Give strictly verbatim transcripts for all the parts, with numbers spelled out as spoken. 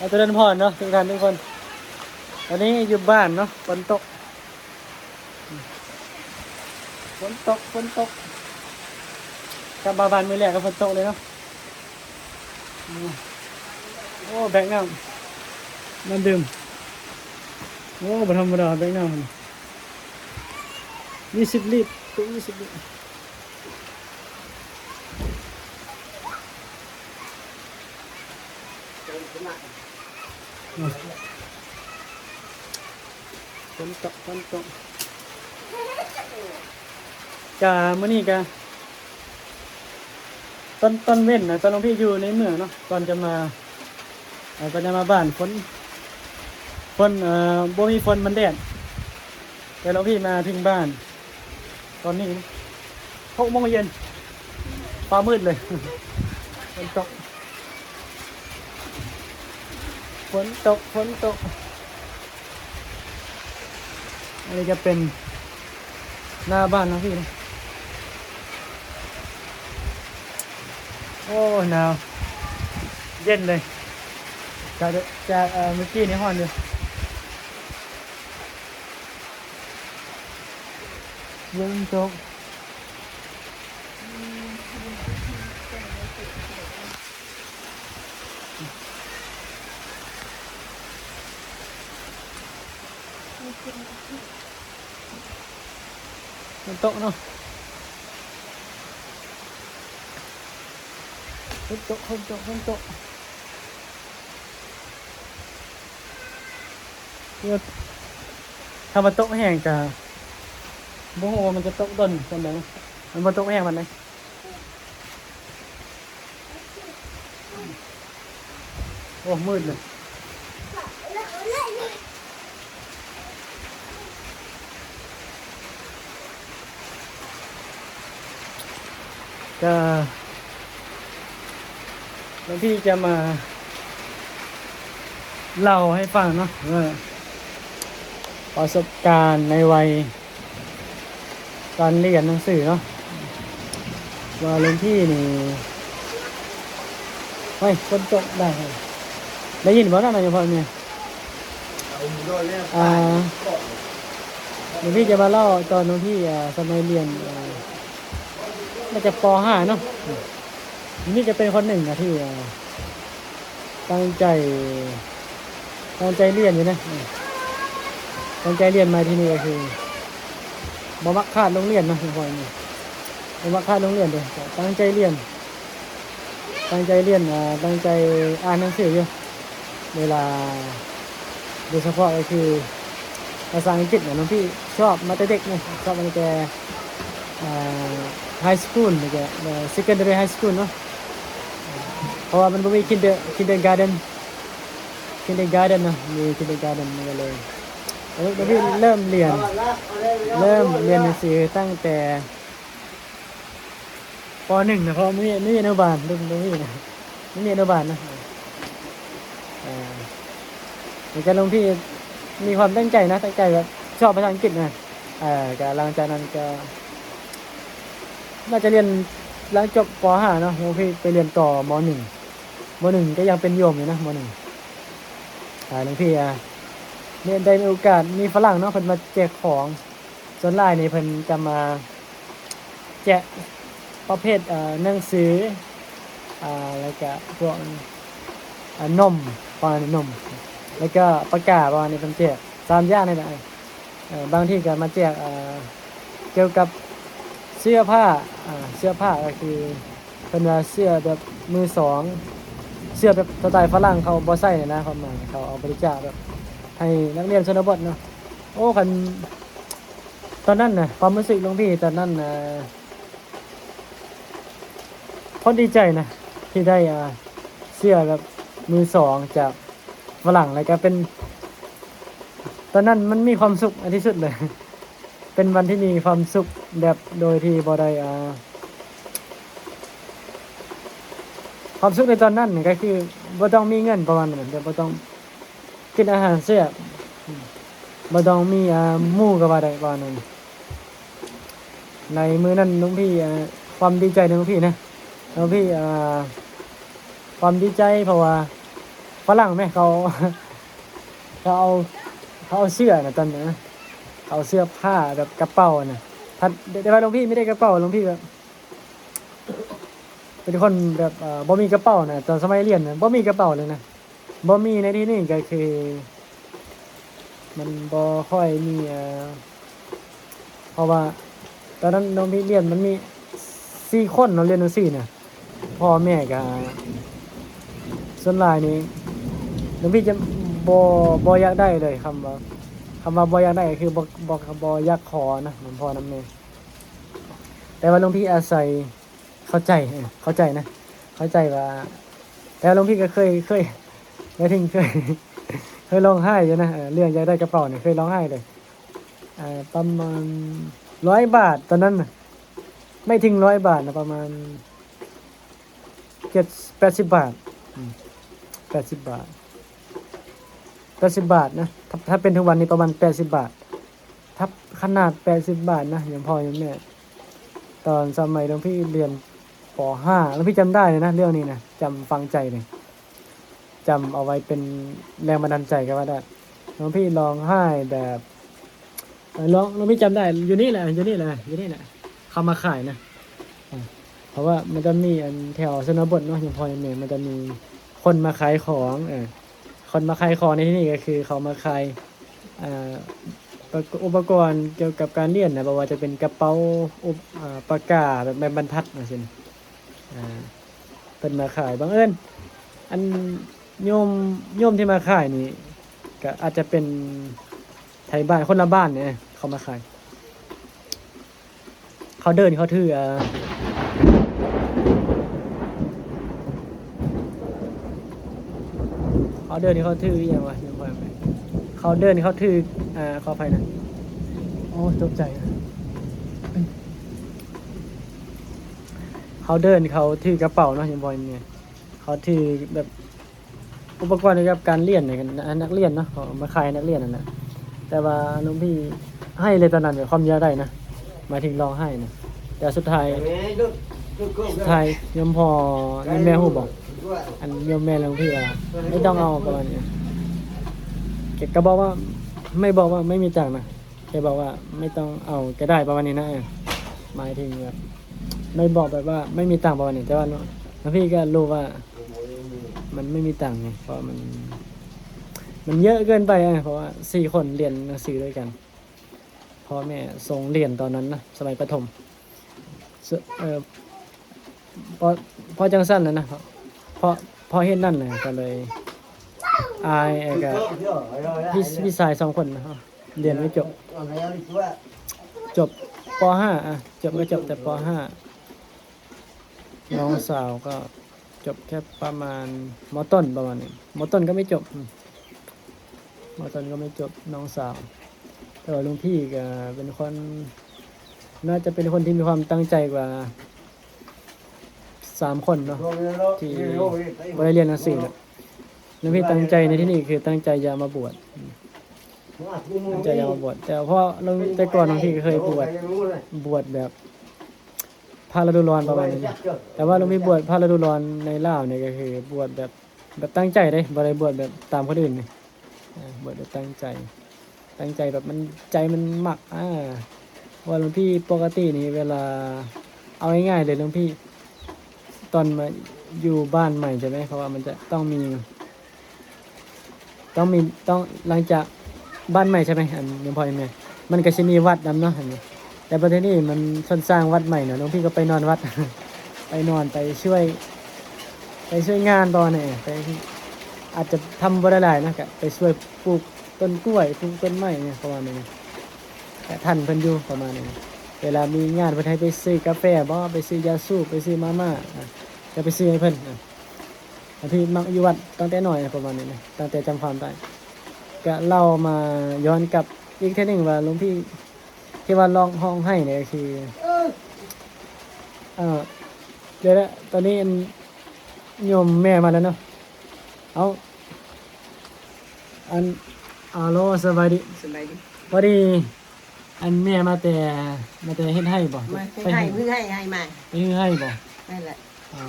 เอาเจริญพรเนาะทุกท่านทุกคน ตอนนี้อยู่บ้านเนาะ ฝนตก ฝนตก ฝนตก กลับมาบ้านมื้อแรกก็ฝนตกเลยเนาะ โอ้ แบกน้ำ น้ำดื่ม โอ้ บ่ธรรมดา แบกน้ำ ยี่สิบลิตร ยี่สิบลิตร ฝนตก ฝนตก กะมื้อนี้กะ ตอน ตอนเว้นนะ ตอนหลวงพี่อยู่ในเมืองเนาะ ก่อนจะมา เอ่อ ก่อนจะมาบ้าน ฝน ฝน เอ่อ บ่มีฝน มันแดด แต่หลวงพี่มาถึงบ้าน ตอนนี้หกโมงเย็น ฟ้ามืดเลย ฝนตก ฝนตก ฝนตก อันนี้จะเป็นหน้าบ้านนะพี่นะ โอ้ หนาว เย็นเลย จาก จาก เอ่อ เมื่อกี้นี่ฮ้อนอยู่ ฝนตก ฝนตกเนาะ ฝนตก ฝนตก ฝนตก คือถ้าว่าตกแฮงกะบ่ฮู้ว่ามันจะตกดนส่ำใดเนาะ มันบ่ตกแฮงปานใด โอ้ มืดเลย ก็หลวงพี่จะมาเล่าให้ฟังเนาะ ว่าประสบการณ์ในวัย การเรียนหนังสือเนาะ ว่าหลวงพี่นี่ เฮ้ย ฝนตกได้ ได้ยินบ่นั่นน่ะ เฉพาะเนี่ย อ่า หลวงพี่จะมาเล่าตอนหลวงพี่ อ่า สมัยเรียน อ่า น่าจะ ป.ห้า เนาะ หลวงพี่จะเป็นคนหนึ่งนะที่ อ่า ตั้งใจ ตั้งใจเรียนอยู่นะ ตั้งใจเรียนมาที่นี่ก็คือ บ่มักขาดโรงเรียนเนาะ บ่มักขาดโรงเรียนเด้ ตั้งใจเรียน ตั้งใจเรียน อ่า ตั้งใจอ่านหนังสืออยู่ เวลา โดยเฉพาะก็คือภาษาอังกฤษเนี่ย หลวงพี่ชอบมาแต่เด็กเนี่ย ชอบมาตั้งแต่ อ่า ไฮสคูล แล้วก็ เอ่อ เซคันดารีไฮสคูลเนาะ เพราะว่ามันบ่มี คินเดอร์ คินเดอร์การ์เดน คินเดอร์การ์เดนเนาะ มี คินเดอร์การ์เดน มันก็เลย แล้ว แล้วพี่เริ่มเรียน เริ่มเรียนหนังสือตั้งแต่ ป.หนึ่ง นะ เพราะไม่มี ไม่มีอนุบาล รุ่นบ่มีนะ ไม่มีอนุบาลนะ อ่า แล้วก็หลวงพี่มีความตั้งใจนะ ตั้งใจแบบชอบภาษาอังกฤษนะ เอ่อ ก็หลังจากนั้นก็ น่าจะเรียนหลังจบ ป.ห้า เนาะ หลวงพี่ไปเรียนต่อ ม.หนึ่ง ม.หนึ่ง ก็ยังเป็นโยมอยู่นะ ม.หนึ่ง อ่า หลวงพี่ อ่า เนี่ยได้มีโอกาส มีฝรั่งเนาะ เพิ่นมาแจกของ ส่วนหลายนี่เพิ่นจะมาแจกประเภท เอ่อ หนังสือ อ่า แล้วก็พวก อ่า นม ประมาณนี้ นม แล้วก็ปากกา ประมาณนี้ เพิ่นแจกสามอย่างนี่แหละ เอ่อ บางทีก็มาแจก เอ่อ เกี่ยวกับเสื้อผ้า อ่า เสื้อผ้าก็คือ เพิ่นว่าเสื้อแบบมือสอง เสื้อแบบสไตล์ฝรั่งเขาบ่ใส่นะ ความหมายเขาเอาบริจาคแบบให้นักเรียนชนบทเนาะ โอ้ คัน ตอนนั้นนะ ความรู้สึกหลวงพี่ตอนนั้นนะ โคตรดีใจนะ ที่ได้ อ่า เสื้อแบบมือสองจากฝรั่ง แล้วก็เป็น ตอนนั้นมันมีความสุขที่สุดเลย เป็นวันที่มีความสุขแบบโดยที่บ่ได้ อ่า ความสุขในตอนนั้นก็คือบ่ต้องมีเงินประมาณนั้น แต่บ่ต้องกินอาหารแซ่บ บ่ต้องมี อ่า หมู่ก็ว่าได้ประมาณนั้น ในมื้อนั้นหลวงพี่ อ่า ความดีใจในหลวงพี่นะ หลวงพี่ อ่า ความดีใจเพราะว่า ฝรั่งแหม เขา เขาเอา เขาเอาเสื้อนะตอนนั้นนะ เขาเอาเสื้อผ้าแบบกระเป๋านะ ถ้า แต่ว่าหลวงพี่ไม่ได้กระเป๋า หลวงพี่แบบ เป็นคนแบบ เอ่อ บ่มีกระเป๋านะ ตอนสมัยเรียนนะ บ่มีกระเป๋าเลยนะ บ่มีในที่นี้ก็คือ มันบ่ค่อยมี เอ่อ เพราะว่าตอนนั้นหลวงพี่เรียนมันมีสี่คนเนาะ เรียนหนังสือนะ พ่อแม่ก็ ส่วนหลายนี่ หลวงพี่จะบ่ บ่อยากได้เลย คำว่า คำว่าบ่อยากได้ก็คือบ่ บ่ บ่อยากขอนะ นำพ่อนำแม่ แต่ว่าหลวงพี่อาศัยเข้าใจ เออ เข้าใจนะ เข้าใจว่า แต่หลวงพี่ก็เคย เคย หมายถึงเคย เคยร้องไห้อยู่นะ เออ เรื่องอยากได้กระเป๋าเนี่ย เคยร้องไห้เลย อ่า ประมาณร้อยบาทตอนนั้นน่ะ ไม่ถึงร้อยบาทนะ ประมาณเจ็ด แปดสิบบาท อืม แปดสิบบาท แปดสิบบาทนะ ถ้า ถ้าเป็นทุกวันนี้ประมาณแปดสิบบาท ถ้าขนาดแปดสิบบาทนะ โยมพ่อโยมแม่ ตอนสมัยหลวงพี่เรียน ป.ห้า หลวงพี่จำได้เลยนะ เรื่องนี้นะ จำฝังใจเลย จำเอาไว้เป็นแรงบันดาลใจก็ว่าได้ หลวงพี่ร้องไห้แบบ เอ่อ ร้อง หลวงพี่จำได้ อยู่นี่แหละ อยู่นี่แหละ อยู่นี่แหละ เขามาขายนะ อ่า เพราะว่ามันจะมีอันแถวชนบทเนาะ โยมพ่อโยมแม่ มันจะมีคนมาขายของ เออ คนมาขายของในที่นี่ก็คือเขามาขาย อ่า อุปกรณ์เกี่ยวกับการเรียนนะ บ่ว่าจะเป็นกระเป๋า อุป- อ่า ปากกา แบบไม้บรรทัดจั่งซี้นะ อ่า เพิ่นมาขาย บังเอิญ อันโยม โยมที่มาขายนี่ ก็อาจจะเป็นไทบ้าน คนละบ้านเนี่ย เขามาขาย เขาเดินเขาถือ อ่า เขาเดินเขาถืออหย่างวะ โยมพ่อโยมแม่ เขาเดินเขาถือ อ่า ขออภัยนะ โอ้ ตกใจ เขาเดินเขาถือกระเป๋าเนาะ โยมพ่อโยมแม่ เขาถือแบบอุปกรณ์เกี่ยวกับการเรียนเนี่ย นักเรียนเนาะ เขามาขายนักเรียนนั่นแหละ แต่ว่าหลวงพี่ให้เลยตอนนั้น แบบความอยากได้นะ หมายถึงร้องไห้นะ แต่สุดท้าย สุดท้ายโยมพ่อโยมแม่ฮู้บ่ อันโยมแม่หลวงพี่ว่า ไม่ต้องเอา ประมาณนี้ แกก็บอกว่า ไม่บอกว่าไม่มีตังค์นะ แกบอกว่าไม่ต้องเอาก็ได้ ประมาณนี้นะ เออ หมายถึงแบบ ไม่บอกแบบว่าไม่มีตังค์ ประมาณนี้ แต่ว่าหลวงพี่ก็รู้ว่ามันไม่มีตังค์ไง เพราะมัน มันเยอะเกินไปอะ เพราะว่าสี่คนเรียนหนังสือด้วยกัน พ่อแม่ส่งเรียนตอนนั้นนะ สมัยประถม ส- เอ่อ พอ พอจังซั่นแล้วนะ เพราะ เพราะเหตุนั้นนะ ก็เลยอาย แล้วก็พี่ พี่ชายสองคนนะ เรียนไม่จบ จบ ป.ห้า อ่ะ จบก็จบแต่ ป.ห้า น้องสาวก็จบแค่ประมาณ ม.ต้น ประมาณนี้ ม.ต้นก็ไม่จบ อืม ม.ต้นก็ไม่จบ น้องสาว แต่ว่าหลวงพี่ก็เป็นคน น่าจะเป็นคนที่มีความตั้งใจกว่าสามคนเนาะ ที่บ่ได้เรียนหนังสือน่ะ หลวงพี่ตั้งใจในที่นี่คือตั้งใจจะมาบวช อืม ตั้งใจจะมาบวช แต่เพราะหลวง- แต่ก่อนหลวงพี่ก็เคยบวช บวชแบบ พระฤดูร้อนประมาณนี้นะ แต่ว่าหลวงพี่บวชพระฤดูร้อนในลาวเนี่ยก็คือบวชแบบ แบบตั้งใจเด้ บ่ได้บวชแบบตามคนอื่นนี่ อ่า บวชแบบตั้งใจ ตั้งใจแบบมัน ใจมันมัก อ่า ว่าหลวงพี่ปกตินี่เวลา เอาง่ายๆเลยหลวงพี่ ตอนมาอยู่บ้านใหม่ใช่ไหม เพราะว่ามันจะต้องมี ต้องมี ต้อง หลังจากบ้านใหม่ใช่ไหม อันหลวงพ่อแม่ มันก็สิมีวัดนำเนาะ อันนี้ แต่ประเทศนี้มันเพิ่นสร้างวัดใหม่เนาะ หลวงพี่ก็ไปนอนวัด ไปนอน ไปช่วย ไปช่วยงานประมาณนี้ ไป อาจจะทำบ่ได้หลายนะ ก็ไปช่วยปลูกต้นกล้วย ปลูกต้นไม้เนี่ย ประมาณนี้นะ ก็ทันเพิ่นอยู่ประมาณนี้นะ เวลามีงานเพิ่นให้ไปซื้อกาแฟบ่ ไปซื้อยาสูบ ไปซื้อมาม่า อ่ะ ก็ไปซื้อให้เพิ่น อ่ะ อันที่มักอยู่วัดตั้งแต่น้อยนะ ประมาณนี้นะ ตั้งแต่จำความได้ ก็เล่ามาย้อนกลับอีกเทื่อหนึ่งว่าหลวงพี่ที่ว่าร้อง ร้องไห้เนี่ยก็คือ เออ เอ่อ เดี๋ยวนะ ตอนนี้อันโยมแม่มาแล้วเนาะ เอา อัน อาโล สบายดี สบายดี พอดี อันแม่มาแต่ มาแต่เฮ็ดไฮ่บ่ มาเฮ็ดไฮ่ ไป เฮ็ดไฮ่ ไฮ่มา ไปเฮ็ดไฮ่บ่ นั่นแหละ อ๋อ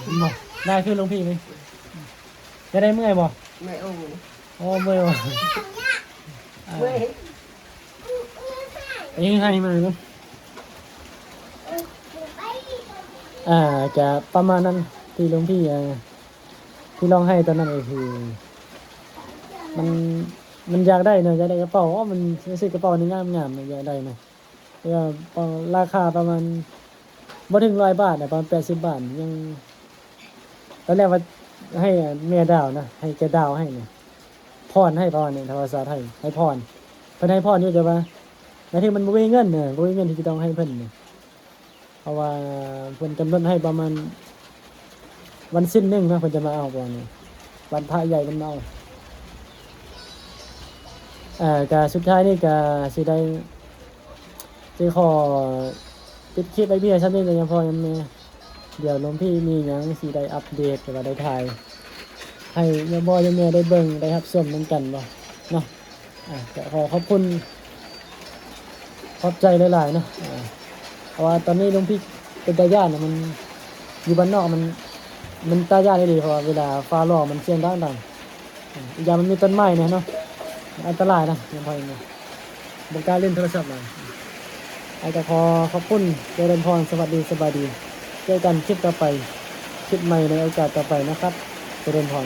เห็นบ่ ได้คือหลวงพี่ไหม จะได้เมื่อยบ่ ไม่โอ้ โอ้เมื่อยว่ะอ่า เว้ย อันนี้ให้มาเลยเนาะอ่า จะประมาณนั้นที่หลวงพี่อ่าที่ร้องให้ตอนนั้นก็คือมันมันอยากได้เนาะอยากได้กระเป๋าอ๋อมันซื้อกระเป๋านี่งามงามๆนะอยากได้นะแล้วก็ราคาประมาณบ่ถึงร้อยบาทนะประมาณแปดสิบบาทยังตอนแรกว่าให้แม่ดาวนะให้แกดาวให้นะผ่อนให้ประมาณนี้ถ้าภาษาไทยให้ผ่อนเพิ่นให้ผ่อนอยู่แต่ว่าหมายถึงมันบ่มีเงินเน่ะบ่มีเงินที่จะต้องให้เพิ่นน่ะเพราะว่าเพิ่นกำหนดให้ประมาณวันสิ้นหนึ่งนะเพิ่นจะมาเอาประมาณนี้วันพระใหญ่เพิ่นมาเอาเอ่อก็สุดท้ายนี่ก็สิได้สิขอปิดคลิปไว้เพียงเท่านี้นะพ่อแม่เดี๋ยวหลวงพี่มีหยังสิได้อัปเดตหรือว่าได้ถ่ายให้ยายบ่ยายแม่ได้เบิ่งได้รับชมนำกันบ่เนาะ อ่ะก็ขอขอบคุณขอบใจหลายๆเนาะอ่าเพราะว่าตอนนี้หลวงพี่เป็นตาย่านนะมันอยู่บ้านนอกมันมันตาย่านอีหลีเพราะว่าเวลาฟ้าร้องมันเสียงดังๆอ่าอีกอย่างมันมีต้นไม้เนี่ยเนาะอันตรายนะยังพอยังบ่กล้าเล่นโทรศัพท์นะอาจจะขอขอบคุณเจริญพรสวัสดีสบายดีเจอกันคลิปต่อไปคลิปใหม่ในโอกาสต่อไปนะครับเจริญพร